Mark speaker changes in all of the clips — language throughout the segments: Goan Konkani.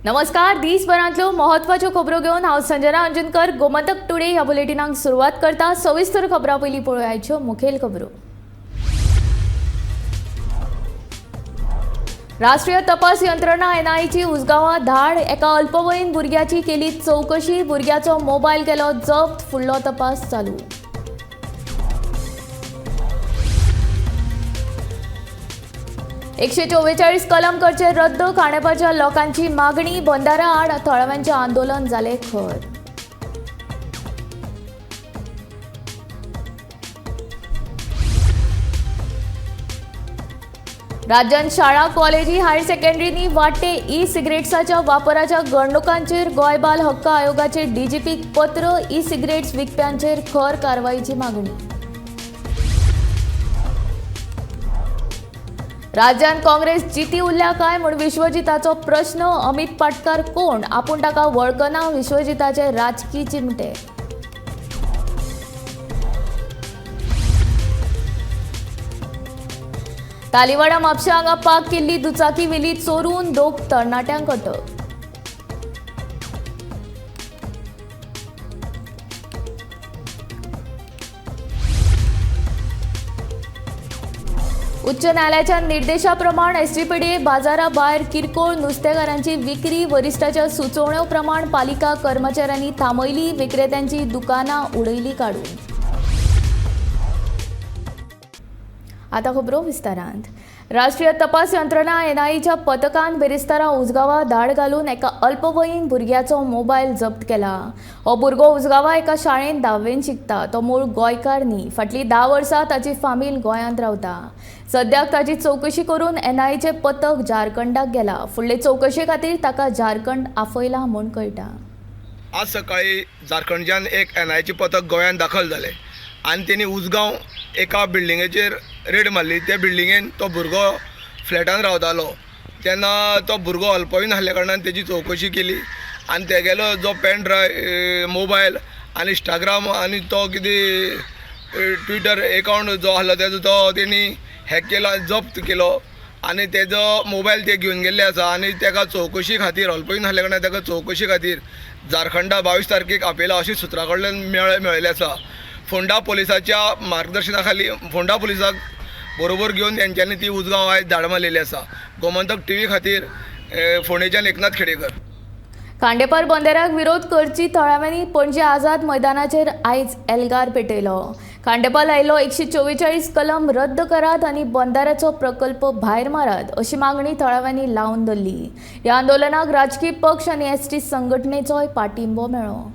Speaker 1: नमस्कार, दिसभरांतल्यो महत्वाच्यो खबरो घेवन हांव संजना अंजनकर गोमंतक टुडे ह्या बुलेटिनाक सुरवात करता. सविस्तर खबरां पयलीं पळोवयाच्यो मुखेल खबरो. राष्ट्रीय तपास यंत्रणा एनआयची उसगांवां धाड, एका अल्पवयीन भुरग्याची केली चवकशी, भुरग्याचो मोबायल केलो जप्त, फुडलो तपास चालू. एकशे 44 कलम करचे रद्द, खांडेपारच्या लोकांची मागणी, बंदारा आड थळाव्यांचें आंदोलन जालें खर. राज्यांत शाळा, कॉलेजी, हायर सेकंडरींनी वाडटे ई सिगरेट्साच्या वापराच्या घडणुकांचेर गोंय बाल हक्क आयोगाचे डीजीपीक पत्र, ई सिगरेट्स विकप्यांचेर खर कारवायेची मागणी. राज्यांत काँग्रेस जिती उरल्या काय म्हूण विश्वजिताचो प्रश्न, अमित पाटकार कोण, आपूण ताका वळखना, विश्वजिताचे राजकी चिमटे. तालिवाडा म्हापशा हांगा पार्क केल्ली दुचाकी व्हेली चोरून, दोग तरणाट्यांक अटक. उच्च न्यायालयाच्या निर्देशाप्रमाण एसजीपीडीए बाजारा भायर किरकोळ नुस्तेकारांची विक्री वरिश्ठाच्या सुचोवण्यो प्रमाण पालिका कर्मचाऱ्यांनी थांबयली, विक्रेत्यांची दुकानां उडयली काडून. आतां खबरो विस्तारांत. राष्ट्रीय तपास यंत्रणा एनआयएच्या पथकान बिरेस्तारा उसगांवां धाड घालून एका अल्पवयीन भुरग्याचो मोबायल जप्त केला. हो भुरगो उसगांवां एका शाळेंत धावेन शिकता. तो मूळ गोंयकार न्ही. फाटलीं 10 वर्सां ताची फामील गोंयांत रावता. सद्याक ताची चवकशी करून एनआयएचें पथक झारखंडाक गेला. फुडले चवकशे खातीर ताका झारखंड आफयला म्हूण कळटा.
Speaker 2: आज सकाळी झारखंडच्यान एक एनआयएचें पथक गोंयांत दाखल जालें आनी तेणी उसगांव एका बिल्डिंगेचेर रेड मारली. त्या बिल्डिंगेन तो भुरगो फ्लॅटान रावतालो. तेन्ना तो भुरगो अल्पवयीन आसल्या कारणान तेजी चवकशी केली आनी तेगेलो जो पेन ड्रायव, मोबायल आनी इंस्टाग्राम आनी तो कितें ट्विटर एकावंट जो आसलो तेजो तो तेणी हॅक केलो, जप्त केलो आनी तेजो मोबायल ते घेवन गेल्ले आसा. आनी तेका चवकशी खातीर, अल्पवयीन आसल्या कारणान तेका चवकशी खातीर झारखंडा 22 तारखेक आपयला अशी सुत्रां कडल्यान मेळिल्लें आसा. फोंडा पोलिसाच्या मार्गदर्शना खाली फोंडा पोलिसाक बरोबर घेवन तेंच्यांनी ती उसगांव आयज धाड मारलेली आसा. गोमंतक टीव्ही खातीर फोंडेच्यान एकनाथ खेडेकर.
Speaker 1: खांडेपार बंदराक विरोध करची थळाव्यांनी पणजे आझाद मैदानाचेर आयज एल्गार पेटयलो. खांडेपार आयलो 144 कलम रद्द करात आनी बंदाराचो प्रकल्प भायर मारात अशी मागणी थळाव्यांनी लावन धरली. ह्या आंदोलनाक राजकी पक्ष आनी एसटी संघटनेचोय पाठिंबो मेळ्ळो.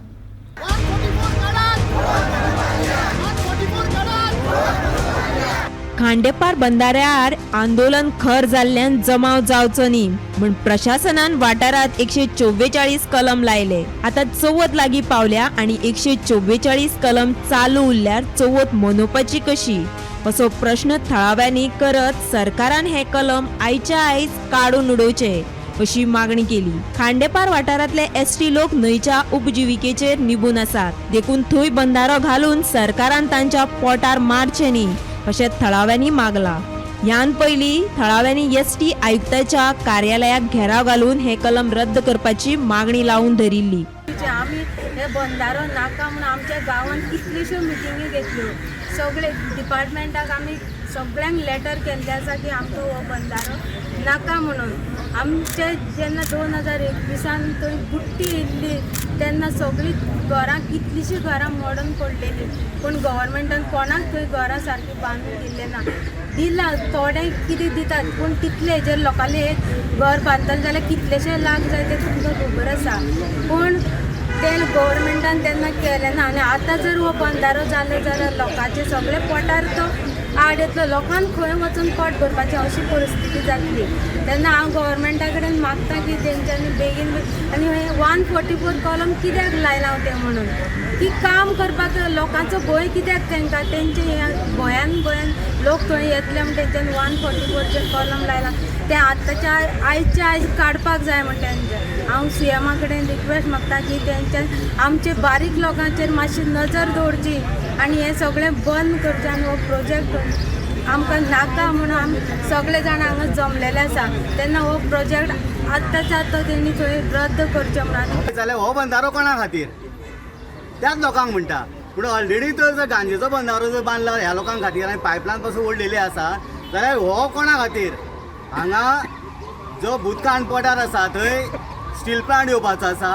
Speaker 3: खांडेपार बंदाऱ्यार आंदोलन खर जाल्ल्यान जमाव जावचो न्ही म्हूण प्रशासनान वाठारांत 144 कलम लायले. आतां चवथ लागीं पावल्या आनी 144 कलम चालू उरल्यार चवथ मनोवपाची कशी असो प्रश्न थळाव्यांनी करत सरकारान हे कलम आयच्या आयज काडून उडोवचे अशी मागणी केली. खांडेपार वाठारांतले एसटी लोक न्हंयच्या उपजिविकेचेर निबून आसात, देखून थंय बंदारो घालून सरकारान तांच्या पोटार मारचें न्ही अशें थळाव्यांनी मागला. ह्यान पयलीं थळाव्यांनी एसटी आयुक्ताच्या कार्यालयाक घेराव घालून हे कलम रद्द करपाची मागणी लावून धरिल्ली.
Speaker 4: आमी हे बंदारो नाका म्हूण आमच्या गांवांत कितल्योश्यो मिटिंगी घेतल्यो. सगळे डिपार्टमेंटाक आमी सगळ्यांक लेटर केल्ले आसा की आमकां हो बंदारो नाका म्हणून. आमचे जेन्ना 2021 थंय बुट्टी येयल्ली तेन्ना सगळीं घरां, कितलींशीं घरां मोडून पडलेलीं, पूण गव्हर्मेंटान कोणाक थंय घरां सारकीं बांदून दिल्लें ना. दिलां थोडें कितें दितात, पूण तितले हेजेर लोकांले एक घर बांदतले जाल्यार कितलेशे लाख जाय ते तुमकां खबर आसा. पूण तें गव्हर्मेंटान तेन्ना केलें ना. आनी आतां जर हो बंदारो जालो जाल्यार लोकांचे सगळे पोटार तो आड येतलो. लोकांक खंय वचून पोट भरपाचें अशी परिस्थिती जातली. तेन्ना हांव गव्हर्मेंटा कडेन मागता की तेंच्यांनी बेगीन आनी हें 144 कलम कित्याक लायलां तें म्हणून की काम करपाक लोकांचो भंय कित्याक तांकां, तेंचे हें भंयान भंयान लोक थंय येतले म्हण तेंच्यान 144 कलम लायलां तें आतांच्या आयच्या आयज काडपाक जाय म्हण तेंचें. हांव सीएमा कडेन रिक्वेस्ट मागता की तेंच्यान आमचे बारीक लोकांचेर मातशी नजर दवरची आनी हें सगळें बंद करचें आनी हो प्रोजेक्ट आमकां नाका म्हणून आमी सगळे जाण हांगा जमलेले आसा. तेन्ना हो प्रोजेक्ट आत्ताच्या आत्तां तेणी थंय रद्द करचें म्हणून.
Speaker 5: जाल्यार हो बंधारो कोणा खातीर? त्याच लोकांक म्हणटा. पूण ऑलरेडी तर जर गांजेचो बंधारो जर बांदला ह्या लोकां खातीर आनी पायपलायन पासून ओडलेली आसा जाल्यार हो कोणा खातीर? हांगा जो भूतकाण पठार आसा थंय स्टील प्लांट येवपाचो आसा.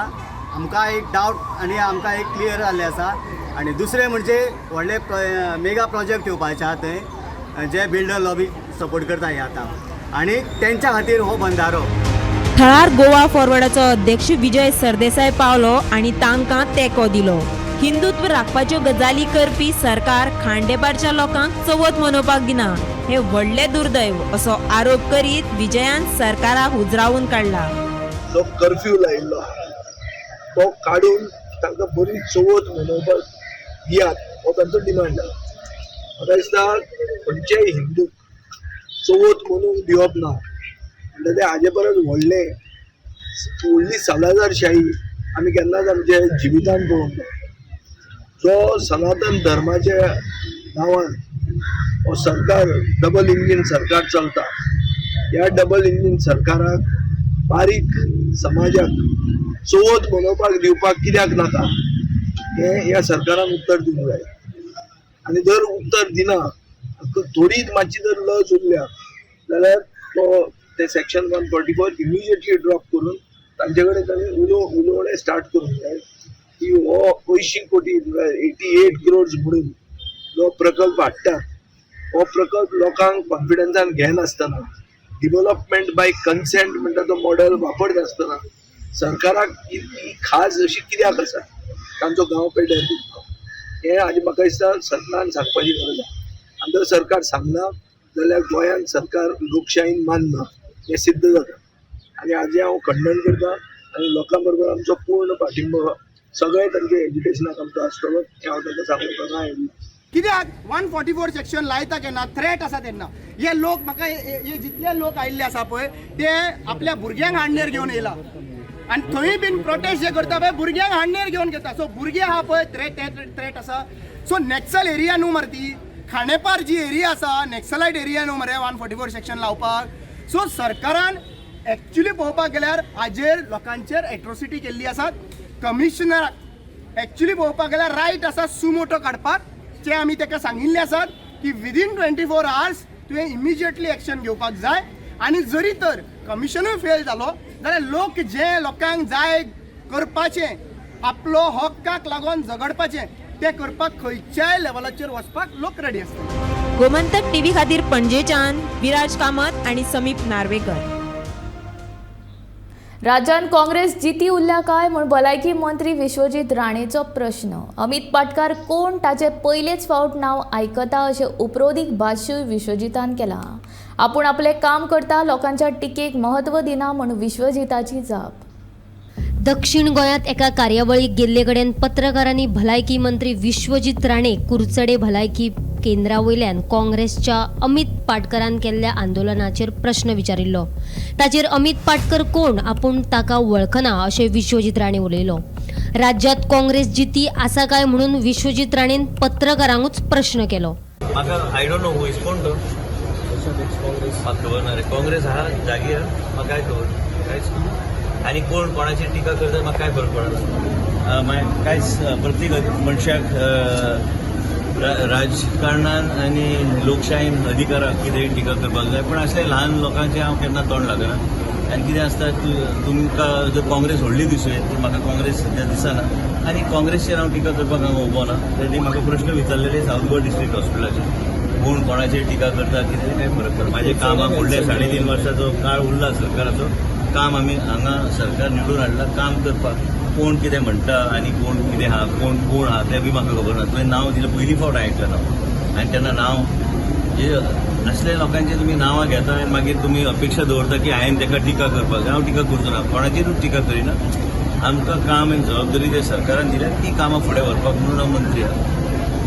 Speaker 5: आमकां एक डावट आनी आमकां एक क्लियर जाल्लें आसा. आनी दुसरें म्हणजे व्हडले मेगा प्रोजेक्ट येवपाचे आहा थंय, जे बिल्डर लॉबी सपोर्ट करता हे आतां, आनी तेंच्या खातीर हो बंधारो.
Speaker 3: थळार गोवा फॉरवर्डाचो अध्यक्ष विजय सरदेसाय पावलो आनी तांकां तेंको दिलो. हिंदुत्व राखपाच्यो गजाली करपी सरकार खांडेपारच्या लोकांक चवथ मनोवपाक दिना हें व्हडलें दुर्दैव असो आरोप करीत विजयान सरकाराक उजरावून काडला.
Speaker 6: जो कर्फ्यू लायिल्लो आहा तो काडून तांकां बरी चवथ मनोवपाक दियात हो तांचो डिमांड आहा. म्हाका दिसता खंयच्याय हिंदूक चवथ मनोवंक दिवप ना म्हणटा तें हाजे परस व्हडलें व्हडली सालाझारशाही आमी केन्नाच आमच्या जिवितान पळोवंक ना. जो सनातन धर्माच्या नांवान हो सरकार, डबल इंजीन सरकार चलता, ह्या डबल इंजीन सरकाराक बारीक समाजाक चवथ मनोवपाक दिवपाक कित्याक नाका हें ह्या सरकारान उत्तर दिवंक जाय. आनी जर उत्तर दिना, थोडी मातशी जर लज उरल्या जाल्यार तो ते section 144 immediately drop करून तांचे कडेन तांणी उलोवणें स्टार्ट करूंक जाय की हो 80 कोटी म्हळ्यार 88 क्रोर्स म्हणून जो प्रकल्प हाडटा हो प्रकल्प लोकांक कॉन्फिडन्सान घेनासतना, डिवलपमेंट बाय कन्सेंट म्हणटा तो मॉडल वापरनासतना सरकाराक ही खाज अशी कित्याक आसा तांचो गांव पेड्ड्यार दिवपाक, हें आनी म्हाका दिसता सरकारान सांगपाची गरज आसा. आनी जर सरकार सांगना जाल्यार गोंयांत सरकार लोकशायेन मानना हें सिद्ध जाता. आनी हाजें हांव खंडण करता आनी लोकां बरोबर आमचो पूर्ण पाठिंबो सगळे तांचे एज्युकेशनाक आमचो आसतलो हें हांव तांकां सांगूंक आयिल्लो.
Speaker 7: कित्याक 144 सेक्शन लायता केन्ना थ्रेट आसा तेन्ना हे लोक म्हाका हे जितले लोक आयिल्ले आसा पळय ते आपल्या भुरग्यांक हांडणेर घेवन येयला आनी थंय बीन प्रोटेस्ट जे करता पळय भुरग्यांक हांडणेर घेवन घेता. सो भुरगे आहा पळय थ्रेट थ्रेट आसा. सो नॅक्सल एरिया न्हू मरे ती खांडेपार जी एरिया आसा नॅक्सलायट एरिया न्हू मरे 144 सेक्शन लावपाक. सो सरकारान एक्चुली पळोवपाक गेल्यार हाजेर लोकांचेर एट्रोसिटी केल्ली आसा. कमिशनराक एक्चुली पळोवपाक गेल्यार रायट आसा सुमोटो काडपाक, जे आमी ताका सांगिल्लें आसात की विदीन 24 आवर्स तुवें इमिजिएटली एक्शन घेवपाक जाय. आनी जरी तर कमिशनूय फेल जालो जाल्यार लोक जे लोकांक जाय करपाचें, आपलो हक्काक लागून झगडपाचें, तें करपाक खंयच्याय लेवलाचेर वचपाक लोक रेडी आसता.
Speaker 3: गोमंतक टीव्ही खातीर पणजेच्यान विराज कामत आणि समीप नार्वेकर.
Speaker 1: राज्यांत काँग्रेस जिती उरल्या काय म्हूण भलायकी मंत्री विश्वजीत राणेचो प्रश्न. अमित पाटकार कोण ताचे पयलेच फावट नांव आयकता अशें उपरोधीक भाश्यूय विश्वजीतान केलां. आपूण आपलें काम करता, लोकांच्या टिकेक म्हत्व दिना म्हूण विश्वजीताची जाप.
Speaker 8: दक्षिण गोंयांत एका कार्यावळीक गेल्ले कडेन पत्रकारांनी भलायकी मंत्री विश्वजीत राणे कुडचडे भलायकी केंद्रा वयल्यान काँग्रेसच्या अमित पाटकरान केल्ल्या आंदोलनाचेर प्रश्न विचारिल्लो. ताचेर अमित पाटकर कोण, आपूण ताका वळखना अशें विश्वजीत राणे उलयलो. राज्यांत काँग्रेस जिती आसा काय म्हणून विश्वजीत राणेन पत्रकारांकूच प्रश्न केलो.
Speaker 9: म्हाका I don't know who is, कोण तो म्हाका खबर ना रे. काँग्रेस आहा जागी आहा, म्हाका काय खबर कांयच ना. आनी कोण कोणाची टिका करता म्हाका काय फरक पडना. मागीर कांयच प्रत्येक मनशाक राजकारणान आनी लोकशायेन अधिकार आहा कितेंय टिका करपाक जाय, पूण असले ल्हान लोकांचें हांव केन्ना तोंड लागना. आनी कितें आसता, तुमकां जर काँग्रेस व्हडली दिसूं येत, पूण म्हाका काँग्रेस सद्या दिसना आनी काँग्रेसचेर हांव टिका करपाक हांगा उबो ना. तेणी म्हाका प्रश्न विचारलेले सावथ गोवा डिस्ट्रिक्ट हॉस्पिटलाचेर, कोण कोणाचेर टिका करता कितें काय फरक पडना. म्हाजें काम आहा, फुडल्या 3.5 वर्साचो काळ उरला सरकाराचो, काम आमी हांगा सरकार निवडून हाडला काम करपाक. कोण कितें म्हणटा आनी कोण कितें आहा, कोण कोण आहा तें बी म्हाका खबर ना. तुवें नांव दिलें, पयली फावट आयकलें नांव. आनी तेन्ना नांव जे असल्या लोकांची तुमी नांवां घेता आनी मागीर तुमी अपेक्षा दवरता की हांवें ताका टिका करपाक जाय. हांव टिका करचो ना, कोणाचेरूच टिका करिना. आमकां काम आनी जबाबदारी जे सरकारान दिल्या ती कामां फुडें व्हरपाक म्हणून हांव मंत्री आहा.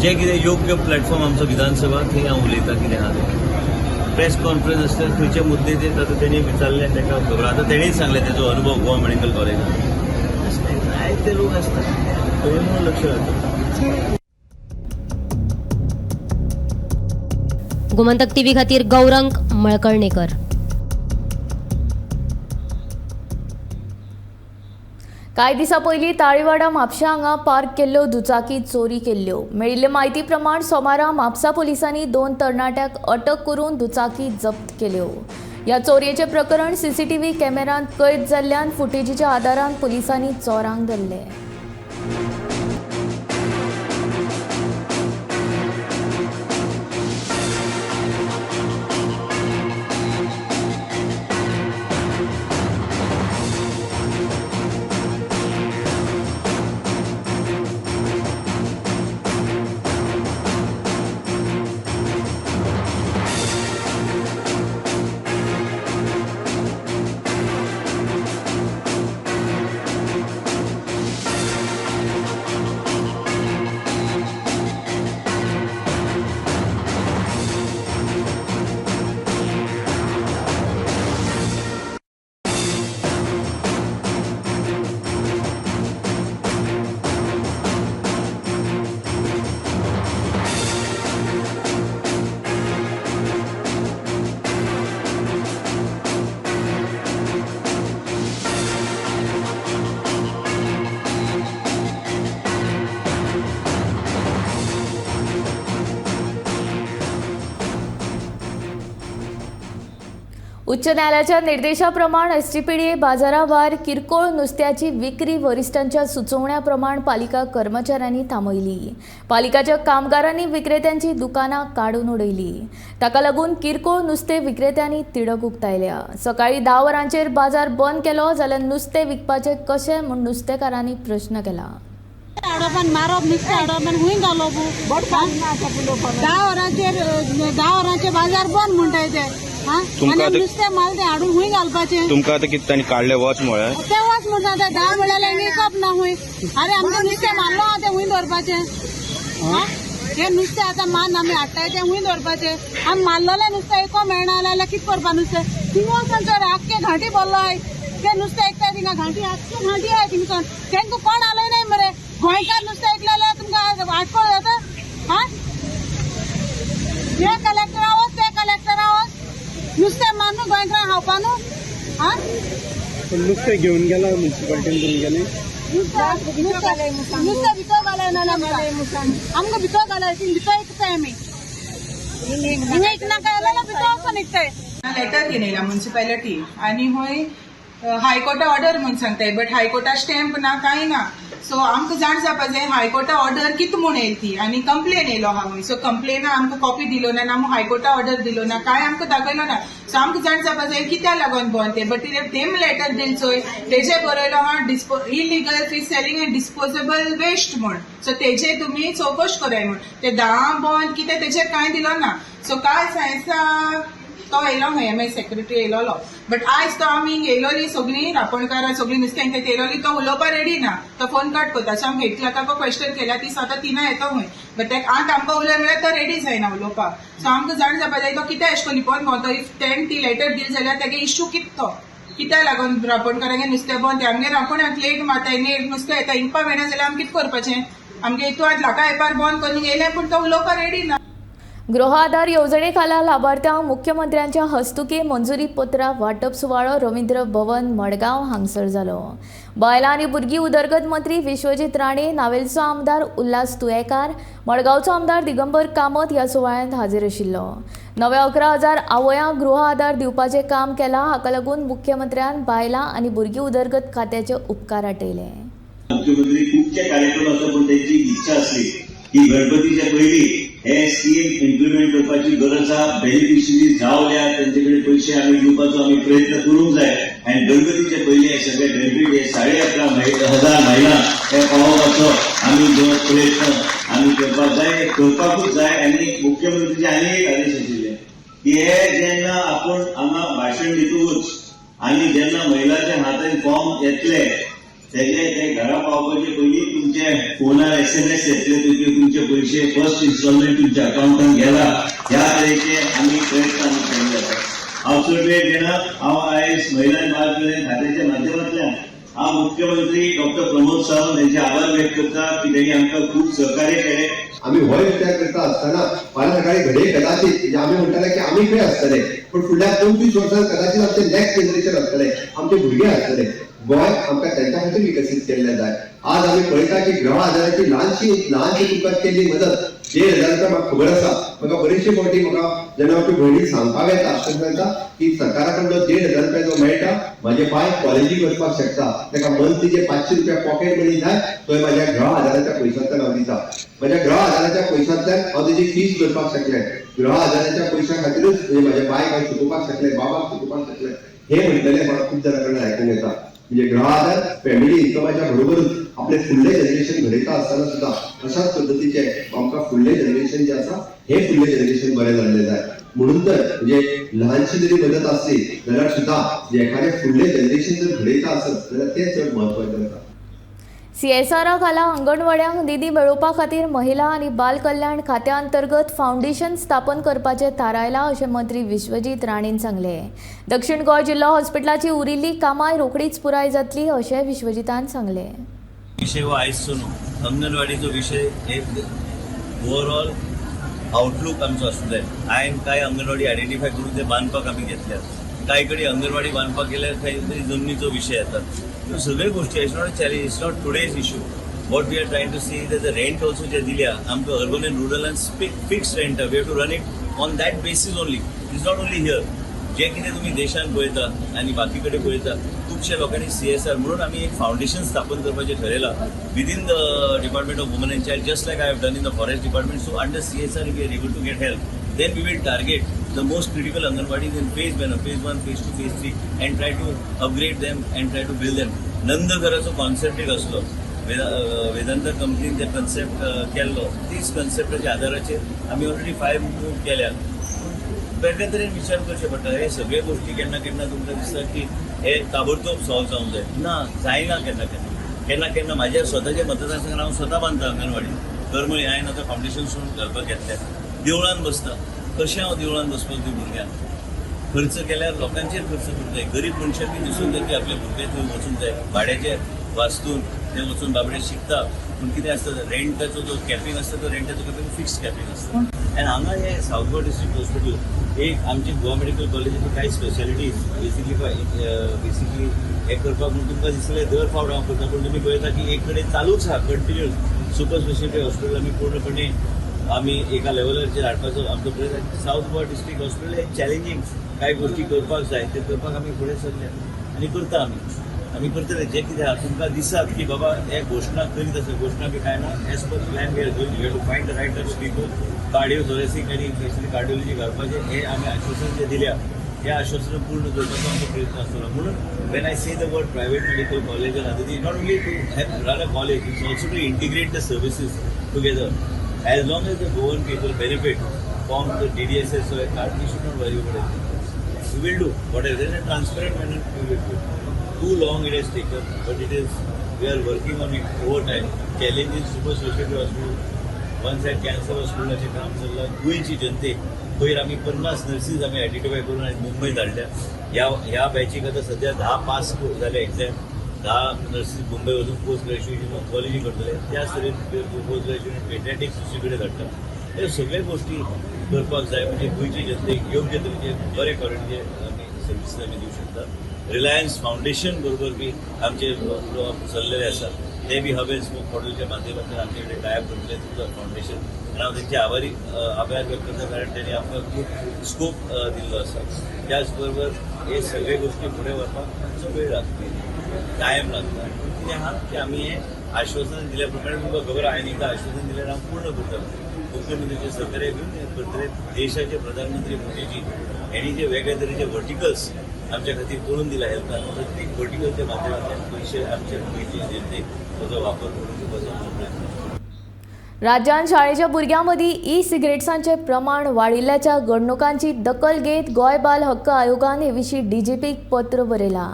Speaker 9: जें कितें योग्य प्लॅटफॉर्म आमचो विधानसभा, थंय हांव उलयतां कितें आहा तें. प्रेस कॉन्फरन्स आसल्यार खंयचे मुद्दे ते आतां तेणी विचारले ताका खबर. आतां तेणीच सांगलें तेजो अनुभव गोवा मेडिकल कॉलेजान. जायते लोक आसता थंय म्हणून लक्ष घालता.
Speaker 8: गोमंतक टीव्ही खातीर गौरंग मळकर्णेकर.
Speaker 1: कांय दिसां पयलीं ताळीवाडा म्हापशा हांगा पार्क केल्ल्यो दुचाकी चोरी केल्ल्यो. मेळिल्ले म्हायती प्रमाण सोमारा म्हापसा पुलिसांनी 2 तरणाट्यांक अटक करून दुचाकी जप्त केल्यो. ह्या चोरयेचें प्रकरण सीसीटीव्ही कॅमेरांत कैद जाल्ल्यान फुटेजीच्या आदारान पुलिसांनी चोरांक धरले. उच्च न्यायालयाच्या निर्देशाप्रमाण एसजीपीडीए बाजाराभायर किरकोळ नुस्त्याची विक्री वरिश्ठांच्या सुचोवण्याप्रमाण पालिका कर्मचाऱ्यांनी थांबयली. पालिकाच्या कामगारांनी विक्रेत्यांची दुकानां काडून उडयली. ताका लागून किरकोळ नुस्तें विक्रेत्यांनी तिडक उक्तायल्या. सकाळी 10 वरांचेर बाजार बंद केलो जाल्यार नुस्तें विकपाचें कशें म्हूण नुस्तेकारांनी प्रश्न केला.
Speaker 10: हाडप मारप नुस्तें हाडप आनी खूंय घालप? 10 वरांचेर 10 वरांचेर बाजार बंद म्हणटाय ते. आनी नुस्तें माल तें हाडून खूंय घालपाचें?
Speaker 11: तुमकां आतां कितें तांणी काडलें वच म्हळ्यार
Speaker 10: तें वच म्हणटा ते 10 म्हळ्यार विकप ना खूंय. आरे आमचें नुस्तें मारलो आहा तें खूंय दवरपाचें? हें नुस्तें आतां मान आमी हाडटाय तें खूंय दवरपाचें? आमी मारलेलें नुस्तें एको मेळना जाल्यार कितें करपा नुस्तें? थिंगा वचोन तर आख्खे घांटी भरलो आहाय. तें नुस्तें एकताय थिंगा घांटी आख्खे घांटी आहाय थिंगसान. तेंकां कोण आलय नाय मरे. गोंयकार नुस्तें ऐकलें जाल्यार तुमकां आटकोळ जाता. हा हे कलेक्टरा वच ते कलेक्टरा वच नुस्तें मारून गोंयकारांक खावपा न्हू. हा
Speaker 7: नुस्तें घेवन गेला म्युनिसिपालिटीन तुमगेलें?
Speaker 10: नुस्तें भितर घालय ना आमकां भितर घालय भितर इकताय आमी. हिंगा इकना काय जाल्यार भितर वचोन इकताय.
Speaker 12: लेटर घेवन येयला म्युनिसिपालिटी आनी हय हायकोर्टा ऑर्डर म्हूण सांगताय, बट हायकोर्टा स्टॅम्प ना कांय ना. सो आमकां जाण जावपा जाय हायकोर्टा ऑर्डर कित म्हूण येयली ती आनी कंप्लेन येयलो आहा हूंय. सो कंप्लेना आमकां कॉपी दिलो ना, आमकां हायकोर्टा ऑर्डर दिलो ना, कांय आमकां दाखयलो ना. सो आमकां जाण जावपा जाय कित्याक लागून बंद तें. बट तेम लेटर दिल चोय तेजे बरयलो आहा illegal fish selling and disposable waste म्हूण. सो तेजे तुमी चवकश कराय म्हूण. ते 10 बंद कितें तेजेर कांय दिलो ना. सो कांय सायन्सा तो येयलो खंय एम एस सेक्रेटरी येयलोलो, बट आयज तो आमी येयलोली सगळीं रापणकारां सगळीं नुस्तें येयलोली, तो उलोवपा रेडी ना, तो फोन कट करता. सो आमी हेड क्लर्काक क्वेश्चन केल्या, ती स्वता 3 येतो खंय, बट तेका आतां आमकां उलय म्हळ्यार तो रेडी जायना उलोवपाक. सो आमकां जाण जावपा जाय तो कितें अशें करून लिपोवन भोंवता. If तेणें ती लेटर दिली जाल्यार तेगे इश्यू कितें तो, कित्याक लागून रापणकारांगे नुस्तें बंद? आमगे रांपण लेट मारताय, नेट नुस्तें येता, इंकपा मेळना जाल्यार आमी कितें करपाचें? आमगे हितू आतां लाका येपार बंद करून येयलें पूण तो उलोवपा रेडी ना.
Speaker 1: गृह आधार योजनेखाला लाभार्थ्यांक मुख्यमंत्र्यांच्या हस्तुकी मंजुरी पत्रां वांटप सुवाळो रवींद्र भवन मडगांव हांगसर जालो. बायलां आनी भुरगीं उदरगत मंत्री विश्वजीत राणे, नावेलचो आमदार उल्हास तुयेकार, मडगांवचो आमदार दिगंबर कामत ह्या सुवाळ्यांत हाजीर आशिल्लो. नव्या 11,000 आवयांक गृह आधार दिवपाचें काम केलां. हाका लागून मुख्यमंत्र्यान बायलां आनी भुरगीं उदरगत खात्याचे उपकार आटयले.
Speaker 9: मुख्यमंत्री खुबशे कार्यक्रम आसा, पूण तेंची इच्छा आसली की गणपतीच्या पयलीं हे स्कीम इम्प्लिमेंट करपाची गरज आसा. बेनिफिशरी जावल्या तेंचे कडेन पयशे आमी दिवपाचो आमी प्रयत्न करूंक जाय आनी गणपतीचे पयलीं हे सगळे बेनिफीट हे 11,500 महिला हे पावोवपाचो आमी जो प्रयत्न आमी करपाक जाय, करपाकूच जाय. आनी मुख्यमंत्रीचे आनी एक आदेश आशिल्ले की हे जेन्ना आपूण हांगा भाशण दितकूच आनी जेन्ना महिलाच्या हातान फॉर्म येतले तेजे ते घरा पावपाचे पयलीं तुमचे फोनार SMS येतले, तुमचे पयशे फर्स्ट इन्स्टॉलमेंट तुमच्या अकावंटान गेला. ह्या तरेचे आमी प्रयत्न आमी केल्ले आसा. हांव चड वेळ घेना. हांव आयज महिला आनी बाल कल्याण खात्याच्या माध्यमांतल्यान हांव मुख्यमंत्री डॉक्टर प्रमोद सावंत हेंचे आभार व्यक्त करता की तेणी आमकां खूब सहकार्य केलें.
Speaker 13: आमी होय विचार करता आसतना फाल्यां सकाळी घडये कदाचित, म्हणजे आमी म्हणटाले की आमी खंय आसतले, पण फुडल्या 25 वर्सां कदाचित आमचे नेक्स्ट जनरेशन आसतले, आमचे भुरगे आसतले. गोंय आमकां तेंच्या खातीर विकसीत केल्लें जाय. आज आमी पळयता की गृह आधाराची ल्हानशी ल्हानशी तुमकां केल्ली मदत 1,500 रुपया. म्हाका खबर आसा, म्हाका बरेचशे फावटी म्हाका जेन्ना आमची भयणी सांगपाक येता तेन्ना सांगता की सरकारा कडलो 1,500 रुपया जो मेळटा, म्हाजे बाय कॉलेजीक वचपाक शकता. ताका मंथली जे 500 रुपया पॉकेट मनी जाय, तोय म्हाज्या गृह आधाराच्या पयशांतल्यान हांव दिता. म्हाज्या गृह आधाराच्या पयशांतल्यान हांव तेजी फीस भरपाक शकलें. गृह आधाराच्या पयशां खातीरूच म्हणजे म्हाज्या बायक हांव शिकोवपाक शकलें, बाबाक शिकोवपाक शकलें, हे म्हणटलें म्हाका खूब जाणां कडल्यान आयकूंक येता. म्हणजे गृह आधार फॅमिली इन्कमाच्या बरोबरूच आपले फुडले जनरेशन घडयता आसतना सुद्दां अशाच पद्दतीचे आमकां फुडले जनरेशन जे आसा, हे फुडले जनरेशन बरें जाल्लें जाय. म्हणून तर म्हणजे ल्हानशी जरी मदत आसली जाल्यार सुद्दां एखादें फुडलें जनरेशन जर घडयता आसत जाल्यार तें चड म्हत्वाचें आसा.
Speaker 1: सीएसआरा खाला अंगणवाड्यांक निधी मेळोवपा खातीर महिला आनी बाल कल्याण खात्या अंतर्गत फावंडेशन स्थापन करपाचें थारायलां अशें मंत्री विश्वजीत राणेन सांगलें. दक्षिण गोंय जिल्लो हॉस्पिटलाची उरिल्ली कामां रोखडीच पुराय जातली अशें विश्वजितान सांगलें.
Speaker 9: विशय हो आयजचो न्हू. अंगणवाडीचो विशय हे ओवरऑल आउटलूक आमचो आसूंक जाय. हांवें कांय अंगणवाडी आयडेंटिफाय करून ते बांदपाक आमी घेतल्यात. कांय कडेन अंगणवाडी बांदपाक गेल्यार खंय तरी जमनीचो विशय येता. ह्यो सगळ्यो गोश्टी, it's not a challenge, it's not today's issue. What we are trying to see, the rent also जे दिल्या आमकां अर्बन एंड रुरलान fix rent, we have to run it on that basis only. It's not only here. जे कितें तुमी देशान पळयता आनी बाकी कडेन पळयता, खुबश्या लोकांनी सीएसआर म्हणून आमी एक फावंडेशन स्थापन करपाचें ठरयलां within the Department of Women and Child, just like I have done in the Forest Department. So under CSR we are able to get help. Then we will target the most critical anganwadis in phase manner, phase one, phase two, phase three, and try to upgrade them and try to build them. नंदघराचो concept एक आसलो, वेदांता कंपनीन ते कन्सेप्ट केल्लो. तीच कन्सेप्टाच्या आधाराचेर आमी ऑलरेडी फायव मूव केल्या. वेगळ्या तरेन विचार करचे पडटा. हे सगळे गोश्टी केन्ना केन्ना तुमकां दिसता की हे ताबडतोब सॉल्व जावंक जाय. ना, जायना केन्ना केन्ना. केन्ना केन्ना म्हाज्या स्वताच्या मतदारसंघात हांव स्वता बांदता अंगणवाडी करमळी. हांवें आतां फावंडेशन सोडून घालपाक घेतल्या. देवळान बसता. कशें हांव देवळान बसपाक दी भुरग्यांक? खर्च केल्यार लोकांचेर खर्च करूंक जाय. गरीब मनशाक बी दिसूंक जाय की आपले भुरगे थंय वचूंक जाय. भाड्याचे वास्तून ते वचून बाबडे शिकता, पूण कितें आसता, रेंटाचो जो कॅपिंग आसता, तो रेंटाचो कॅपिंग फिक्स कॅपिंग आसता. आनी हांगा हे सावथ गोवा डिस्ट्रिक्ट हॉस्पिटल एक आमचे गोवा मेडिकल कॉलेजीची कांय स्पेशालिटीज बेसिकली बेसिकली हे करपाक म्हूण तुमकां दिसलें दर फावट हांव करता, पूण तुमी पळयता की एक कडेन चालूच आहा कंटिन्युअस. सुपर स्पेशालिटी हॉस्पिटल आमी पूर्णपणे आमी एका लेवलाचेर हाडपाचो आमचो प्रयत्न. सावथ गोवा डिस्ट्रिक्ट हॉस्पिटल हे चॅलेंजींग कांय गोश्टी करपाक जाय, ते करपाक आमी फुडें सरले आनी करता आमी. आमी करतले. जे कितें आहा तुमकां दिसतात की बाबा हे घोशणा करीत आसा, घोशणा बी कांय ना. As per plan we are going. We to find the right types people. Cardio thoracic आनी स्पेशली कार्डिओलॉजी घालपाचें हे आमी आश्वासन जे दिल्या, हे आश्वासन पूर्ण करपाचो आमचो प्रयत्न आसतलो. म्हणून when I say the word private medical college and other, not only to run a college, it's also to integrate the services together. As long as the Goan people benefit from the DDSS card, we should not worry about anything. We will do whatever. In a transparent manner, we will do. Too long it has taken, but it is, we are working on it over time. Challenge in super specialty hospital, one side cancer हॉस्पिटलाचें काम चल्लां. गोंयची जनतेक पयर आमी 50 नर्सीस आमी आयडेंटिफाय करून आनी मुंबय धाडल्या. ह्या ह्या बॅचीक आतां सद्या 10 पास जाले एग्झाम. 10 नर्सीस मुंबय वचून पोस्ट ग्रॅज्युएशन ऑन्कॉलॉजी करतले. त्याच तरेन पोस्ट ग्रॅज्युएशन पेडियाट्रिक्स दुसरी कडेन धाडटा. हे सगळे गोश्टी करपाक जाय, म्हणजे गोंयचे जनतेक योग्य तरेचे बरे क्वॉलिटीचे आमी सर्विसीस आमी दिवं शकता. रिलायन्स फावंडेशन बरोबर बी आमचे उलोवप चल्लेले आसा. ते बी हब अँड स्पोक मॉडेलच्या माध्यमांतल्यान आमचे कडेन टायअप करतले तुमचो फावंडेशन आनी हांव तेंचे आभारी आभार व्यक्त करता, कारण तेणी आमकां खूब स्कोप दिल्लो आसा. त्याच बरोबर हे सगळे गोश्टी फुडें व्हरपाक मातसो वेळ लागता, टायम लागता. पूण कितें आहा की आमी हें आश्वासन दिल्या प्रमाणे, तुमकां खबर आहा, हांवें एकदां आश्वासन दिल्यार हांव पूर्ण करता. मुख्यमंत्रीचे सहकार्य घेवन हें करतले. देशाचे प्रधानमंत्री मोदीजी यांनी जे वेगळ्या तरेचे वर्टिकल्स आमच्या खातीर करून दिला हेल्थान, प्रत्येक वर्टिकलच्या माध्यमांतल्यान पयशे आमच्या गोंयचे जनतेक ताचो वापर करून घेवपाचो आमचो प्रयत्न.
Speaker 1: राज्यांत शाळेच्या भुरग्यां मदीं ई सिगरेट्सांचें प्रमाण वाडिल्ल्याच्या घडणुकांची दखल घेत गोंय बाल हक्क आयोगान हे विशीं डीजीपीक पत्र बरयलां.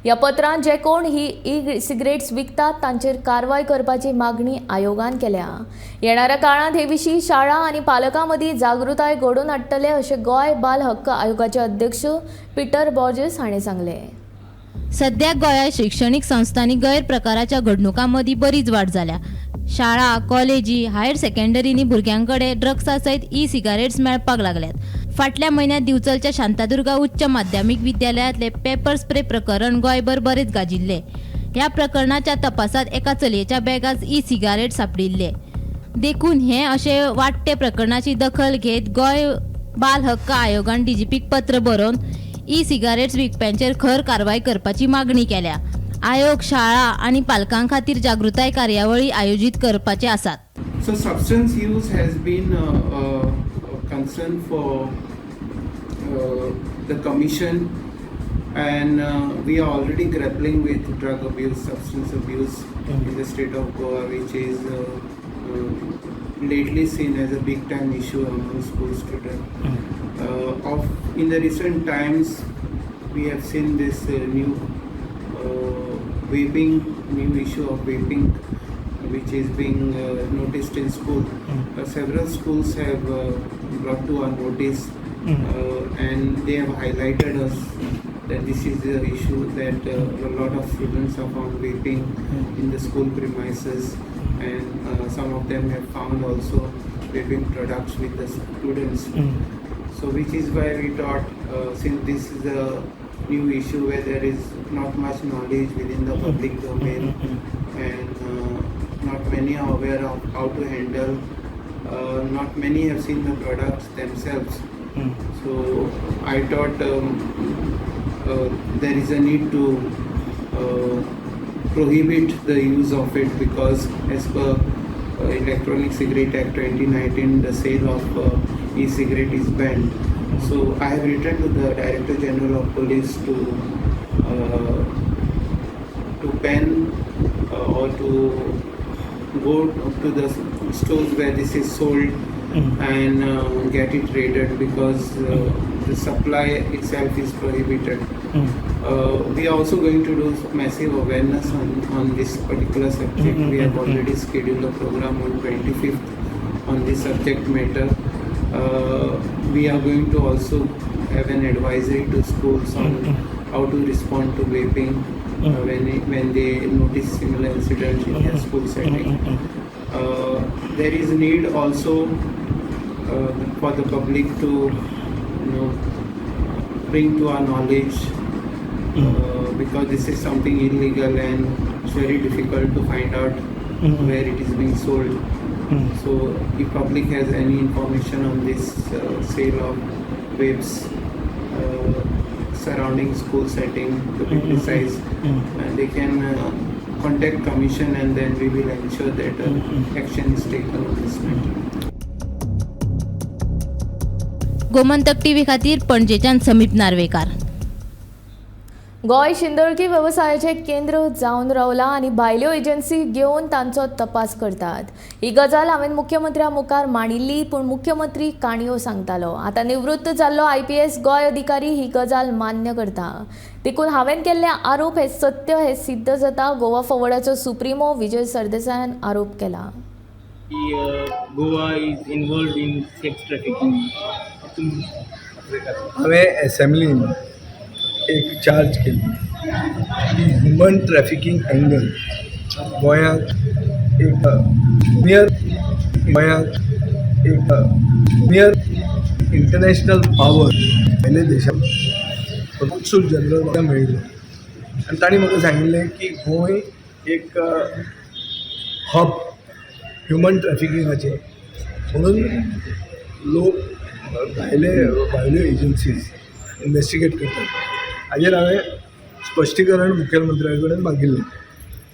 Speaker 1: ह्या पत्रांत जे कोण ही ई सिगरेट्स विकतात तांचेर कारवाय करपाची मागणी आयोगान केल्या. येणाऱ्या काळांत हे विशीं शाळा आनी पालकां मदीं जागृताय घडोवन हाडटले अशें गोंय बाल हक्क आयोगाचे अध्यक्ष पिटर बॉर्जस हांणी सांगलें.
Speaker 14: सद्याक गोंयांत शिक्षणीक संस्थांनी गैरप्रकाराच्या घडणुकां मदीं बरीच वाड जाल्या. शाळा, कॉलेजी, हायर सेकंडरींनी भुरग्यां कडेन ड्रग्सा सयत ई सिगारेट्स मेळपाक लागल्यात. फाटल्या म्हयन्यांत दिवचलच्या शांतादुर्गा उच्च माध्यमीक विद्यालयांतले पेपर स्प्रे प्रकरण गोंयभर बरेच गाजिल्ले. ह्या प्रकरणाच्या तपासात एका चलयेच्या बॅगांत ई सिगारेट सांपडिल्ले. देखून हे अशे वाडटे प्रकरणाची दखल घेत गोंय बाल हक्क आयोगान डीजीपीक पत्र बरोवन ई सिगारेट्स विकप्यांचेर खर कारवाय करपाची मागणी केल्या. आयोग शाळा आनी पालकां खातीर जागृताय कार्यावळी आयोजीत करपाचे आसात.
Speaker 15: So substance use has been a concern for the commission, and we are already grappling with drug abuse, substance abuse in the state of Goa, which is lately seen as a big time issue among school students. Of in the recent times, we have seen this new vaping, new issue of vaping, which is being noticed in school. Several schools have brought to our notice and they have highlighted us that this is the issue, that a lot of students are found vaping in the school premises, and some of them have found also vaping products with the students. So which is why we thought, since this is a new issue where there is not much knowledge within the public domain and not many are aware of how to handle, not many have seen the products themselves. So I thought there is a need to prohibit the use of it, because as per Electronic Cigarette Act 2019, the sale of e-cigarette is banned. So I have written to the Director General of Police to ban or to go to the stores where this is sold and get it raided, because the supply itself is prohibited. We are also going to do massive awareness on this particular subject. We have already scheduled a program on 25th on this subject matter. We are going to also have an advisory to schools on how to respond to vaping when they notice similar incidents in their school setting. There is need also for the public to bring to our knowledge, because this is something illegal and it's very difficult to find out where it is being sold. So if public has any information on this sale of vapes surrounding school setting, to be precise, and they can contact commission, and then we will ensure that action is taken on this matter.
Speaker 14: Gomantak TV खातीर पणजेच्यान समीप नार्वेकार.
Speaker 1: गोंय शिंदळकी वेवसायाचें केंद्र जावन रावलां आनी भायल्यो एजन्सी घेवन तांचो तपास करतात. ही गजाल हांवें मुख्यमंत्र्या मुखार मांडिल्ली, पूण मुख्यमंत्री काणयो सांगतालो. आतां निवृत्त जाल्लो IPS Goa अधिकारी ही गजाल मान्य करता. देखून हांवें केल्ले आरोप हे सत्य हे सिद्ध जाता. गोवा फॉवर्डाचो सुप्रिमो विजय सरदेसायान आरोप केला.
Speaker 16: Goa is involved in sex trafficking.
Speaker 6: हांवें एसेंब्लीन एक चार्ज केली की ह्युमन ट्रॅफिकींग एंगल गोंयांत एक नियर गोंयांत एक नियर इंटरनॅशनल पावर भायल्या देशांत कॉन्सूल जनरल म्हाका मेळिल्लो आनी तांणी म्हाका सांगिल्लें की गोंय एक हब ह्युमन ट्रॅफिकिंगाचें, म्हणून लोक भायले भायल्यो एजन्सीज इन्वेस्टिगेट करतात. हाजेर हांवें स्पश्टीकरण मुखेलमंत्र्या कडेन मागिल्लें.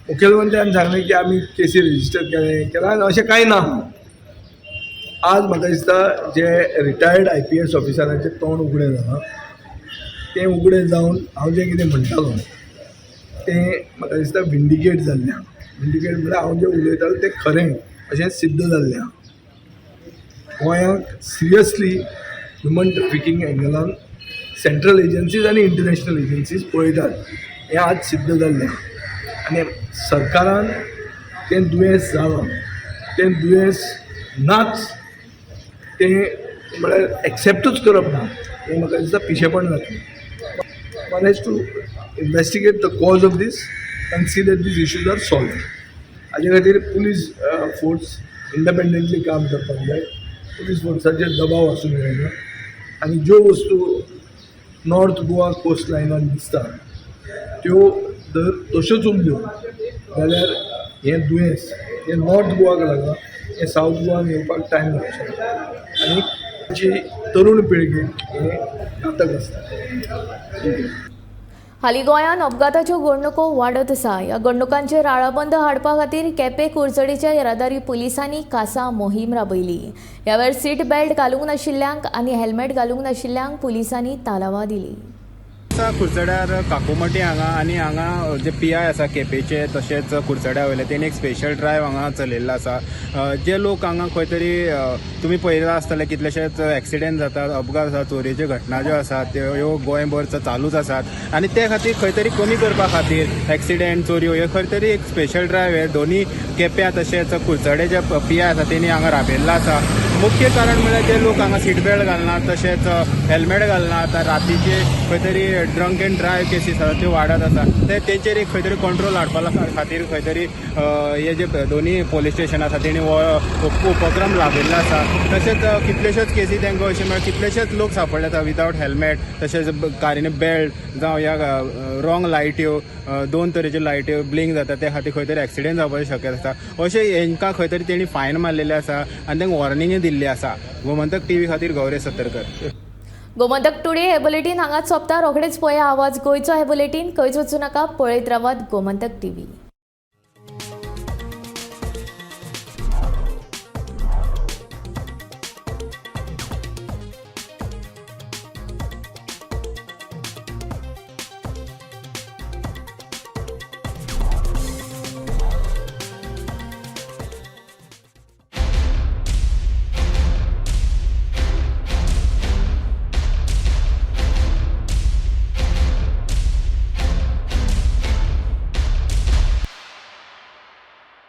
Speaker 6: मुखेलमंत्र्यान सांगलें की आमी केसी रजिस्टर केलें केलां आनी अशें कांय ना. आज म्हाका दिसता जे रिटायर्ड IPS ऑफिसरांचें तोंड उगडें जालां, तें उगडें जावन हांव जें कितें म्हणटालो तें म्हाका दिसता विंडिकेट जाल्लें आहा. विंडिकेट म्हळ्यार हांव जें उलयतालो तें खरें अशें सिद्ध जाल्लें आहा. गोंयांक सिरियसली ह्युमन ट्रॅफिकींग एंगलान सेंट्रल एजन्सीज आनी इंटरनॅशनल एजन्सीज पळयतात हें आज सिद्ध जाल्लें आहा. आनी सरकारान तें दुयेंस जालां तें दुयेंस नाच, तें म्हळ्यार एक्सेप्टूच करप ना, हें म्हाका दिसता पिशेपण जातलें. One has to investigate the cause of this and see that these issues are solved. हाजे खातीर पुलीस फोर्स इंडिपेंडंटली काम करपाक जाय. पुलीस फोर्साचेर दबाव आसूंक जायना आनी ज्यो वस्तू नॉर्थ गोवा कोस्ट लायनान दिसता त्यो जर तश्योच उरल्यो जाल्यार हें दुयेंस हें नॉर्थ गोवाक लागलां हें सावथ गोवान येवपाक टायम लागचो ना आनी जी तरूण पिळगेक हें घातक आसता. Thank you.
Speaker 1: हालीं गोंयांत अपघाताच्यो घडणुको वाडत आसा. ह्या घडणुकांचेर आळाबंद हाडपा खातीर केपें कुडचडेच्या येरादारी पुलिसांनी खासा मोहीम राबयली. ह्या वेळार सीट बेल्ट घालूंक नाशिल्ल्यांक आनी हेल्मेट घालूंक नाशिल्ल्यांक पुलिसांनी तालावां दिली.
Speaker 11: आसा कुडचड्यार काकुमटी हांगा आनी हांगा जे पीआय आसा केपेंचे तशेंच कुडचड्या वयले, तेणी एक स्पेशल ड्रायव्ह हांगा चलयल्लो आसा. जे लोक हांगा खंय तरी, तुमी पळयलां आसतलें, कितलेशेच एक्सिडेंट जातात, अपघात जातात, चोरयेच्यो घटना ज्यो आसात त्यो ह्यो गोंयभर चालूच आसात आनी ते खातीर खंय तरी कमी करपा खातीर एक्सिडेंट, चोरयो हे खंय तरी एक स्पेशल ड्रायव्ह हे दोनी केप्यां तशेंच कुडचडे जे पीआय आसा तेणी हांगा राबयल्लो आसा. मुख्य कारण म्हळ्यार जे लोक हांगा सीट बेल्ट घालनात तशेंच हेल्मेट घालनात, रातीचे खंय तरी ड्रंक एंड ड्रायव्ह केसीस आसा त्यो वाडत आसा, ते तेंचेर एक खंय तरी कंट्रोल हाडपा खातीर खंय तरी हे जे दोनी पोलीस स्टेशन आसा तेणी हो उपक्रम राबयल्लो आसा. तशेंच कितलेश्योच केसी तांकां अशें म्हळ्यार कितलेशेच लोक सांपडले आसा विदावट हेल्मेट, तशेंच कारीन बेल्ट जावं ह्या रॉंग लायट्यो, दोन तरेच्यो लायट्यो ब्लिंक जाता, त्या खातीर खंय तरी एक्सिडेंट जावपाची शक्यता आसा. अशें हेंकां खंय तरी तेणी फायन मारलेले आसा आनी तांकां वॉर्निंगय दिल्ली आसा. गोमंतक टीव्ही खातीर गौरेश सत्तरकर.
Speaker 1: गोमंतक टुडे हे बुलेटीन हांगाच सोंपता. रोखडेच पळया आवाज गोंयचो हे बुलेटीन. खंयच वचूं नाका, पळयत रावात गोमंतक टीव्ही.